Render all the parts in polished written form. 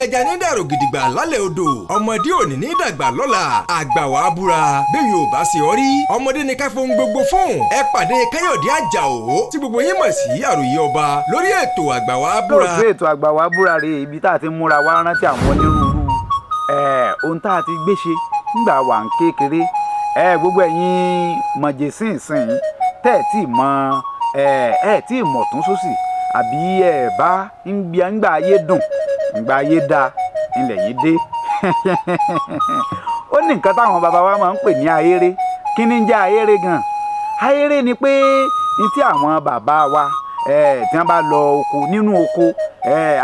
Ẹja ní dàrò gidigba lálẹ́ odò, ọmọdé òní ní dàgbà lọ́la, àgbà wàá búra bí yóò bá ṣe ọ rí. Ọmọdé ní ká fohun gbogbo fún. Ẹ pàdé Káyọ̀dé Àjàó tí gbogbo yín mọ̀ sí Àròyé Ọba lórí ètò Àgbà Wàá Búra. Lóòótọ́, ètò Àgbà Wàá Búra rèé, ibi tá a ti múra wá rántí àwọn onírúurú ohun tá a ti gbé ṣe nígbà wà ń kékeré. Gbogbo ẹ̀yin mọ̀jẹ̀sínsìn tẹ́ ẹ̀ tí mọ ẹ̀ tí mọ̀ tún sósì, àbí ẹ̀ bá ń gbà ayé dùn, ǹgbà ayé dáa ńlẹ̀ yìí dé. Ó ní nǹkan táwọn bàbá wa máa ń pè ní ahéré. Kí ni ń jẹ́ ahéré gan? Ahéré ni pé ní tí àwọn bàbá wa tí wọ́n bá lọ oko, nínú oko,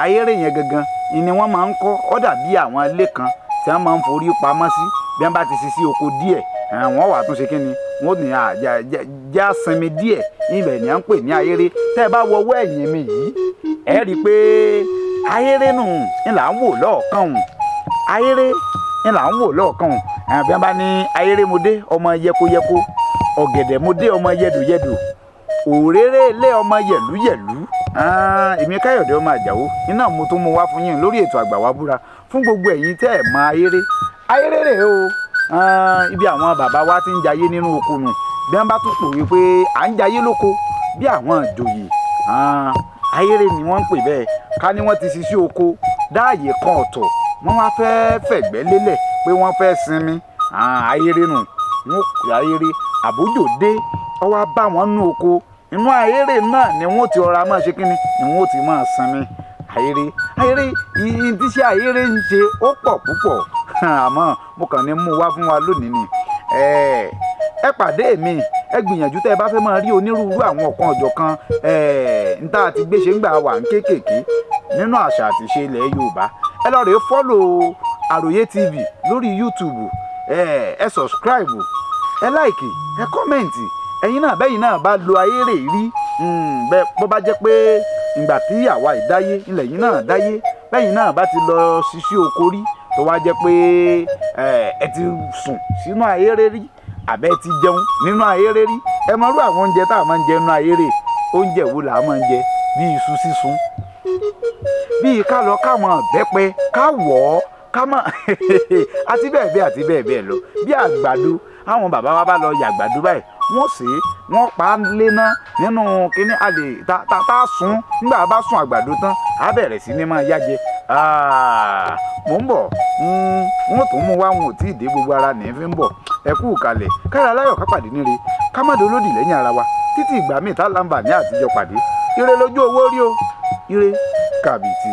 ahéré yẹn gangan ni wọ́n máa ń kọ́. Ó dàbí àwọn ilé kan tí wọ́n máa ń forí pamọ́ sí. Bí wọ́n bá ti ṣe sí oko díẹ̀, wọ́n wà tún ṣe kí ni wọ́n ní já sinmi díẹ̀. Ibẹ̀ ni à ń pè ní ahéré. Tẹ́ ẹ bá wọ ọwọ́ ẹ̀yìn mi yìí, ẹ rí i pé ahéré nù ń là ń wò lọ́ọ̀kan hùn. Ahéré ń là ń wò lọ́ọ̀kan hùn. Bí wọ́n bá ní ahéré mo dé, ọmọ yẹkoyẹko, ọ̀gẹ̀dẹ̀ mo dé, ọmọ yẹdùyẹdù, òréré ilé, ọmọ yẹ̀lúyẹ̀lú. Èmi Káyọ̀dé ọmọ Àjàó iná mo tún mú wá fún yín lórí ètò Àgbà Wàá Búra. Fún gbogbo ẹ̀yin tẹ́ ẹ̀ mọ ahéré, ahéré rèé o. Ibi àwọn bàbá wa ti ń jayé nínú oko nù. Bí wọ́n bá tún pòwe pé à ń jayé lóko bí àwọn ìjòyè, ahéré ni wọ́n ń pè bẹ́ẹ̀. Ká ní wọ́n ti ṣiṣẹ́ oko dáàyè kan ọ̀tọ̀, wọ́n wá fẹ́ẹ́ fẹ̀gbẹ́ lélẹ̀ pé wọ́n fẹ́ sinmi, ahéré nù wọ́n pè ahéré. Àbójò dé, ó wá bá wọn nú oko, inú ahéré náà ni wọ́n ti ọ̀rá máa ṣe kínni ni wọ́n ti máa sinmi. Ahéré, ahéré tíṣe ahéré ń ṣe ó pọ̀ púpọ̀, àmọ́ mo kàn ní mú wá fún wa lónìí ni. Ẹ pàdé mi, ẹ gbìyànjú tẹ́ ẹ bá fẹ́ máa rí onírúurú àwọn ọ̀kan ọ̀jọ̀kan n tá a ti gbé ṣe ń gbà wà ń kéékèèké nínú àṣà àti ìṣe ilẹ̀ Yorùbá. Ẹ lọ rèé follow Àròyé TV lórí YouTube. Ẹ subscribe, ẹ like, ẹ comment. Ẹ̀yin náà, bẹ́yìn náà bá lo ahéré rí bẹ́ẹ̀, bó bá jẹ́ pé ìgbà tí àwa ìdáyé ilẹ̀ yìí náà dáyé, bẹ́yìn náà bá ti lọ ṣiṣẹ́ oko rí, tó wá jẹ́ pé ẹ ti sùn sínú ahéré rí, àbẹ́ ti jẹun nínú ahéré rí, ẹ mọ irú àwọn oúnjẹ tá a máa ń jẹ nínú ahéré. Oúnjẹ wo là á máa ń jẹ? Bí iṣu sísun, bíi ká lọ káwọn ìbẹ́pẹ, ká wọ̀ ọ́, ká mọ̀, àti bẹ́ẹ̀ bẹ́ẹ̀ àti bẹ́ẹ̀ bẹ́ẹ̀ lọ. Bí àgbàdo, àwọn bàbá wa bá lọ yàgbàdo báyìí, wọ́n sè é, wọ́n pa á léná nínú kínní a lè ta ta ta sun. Nígbà bá sun àgbàdo tán, á bẹ̀rẹ̀ sí ní máa yájẹ. Mò ń bọ̀, wọ́n tún mú wá, wọn ò tí ì dé, gbogbo ara ní fi ń bọ̀. Ẹ kú ìkàlẹ̀, kára láyọ̀, ká pàdé níre, ká má dolódì lẹ́yìn ara wa títí ìgbà míì tá láǹfààní àtijọ́ pàdé. Ire lójú owó rí o, ire kàbìtì.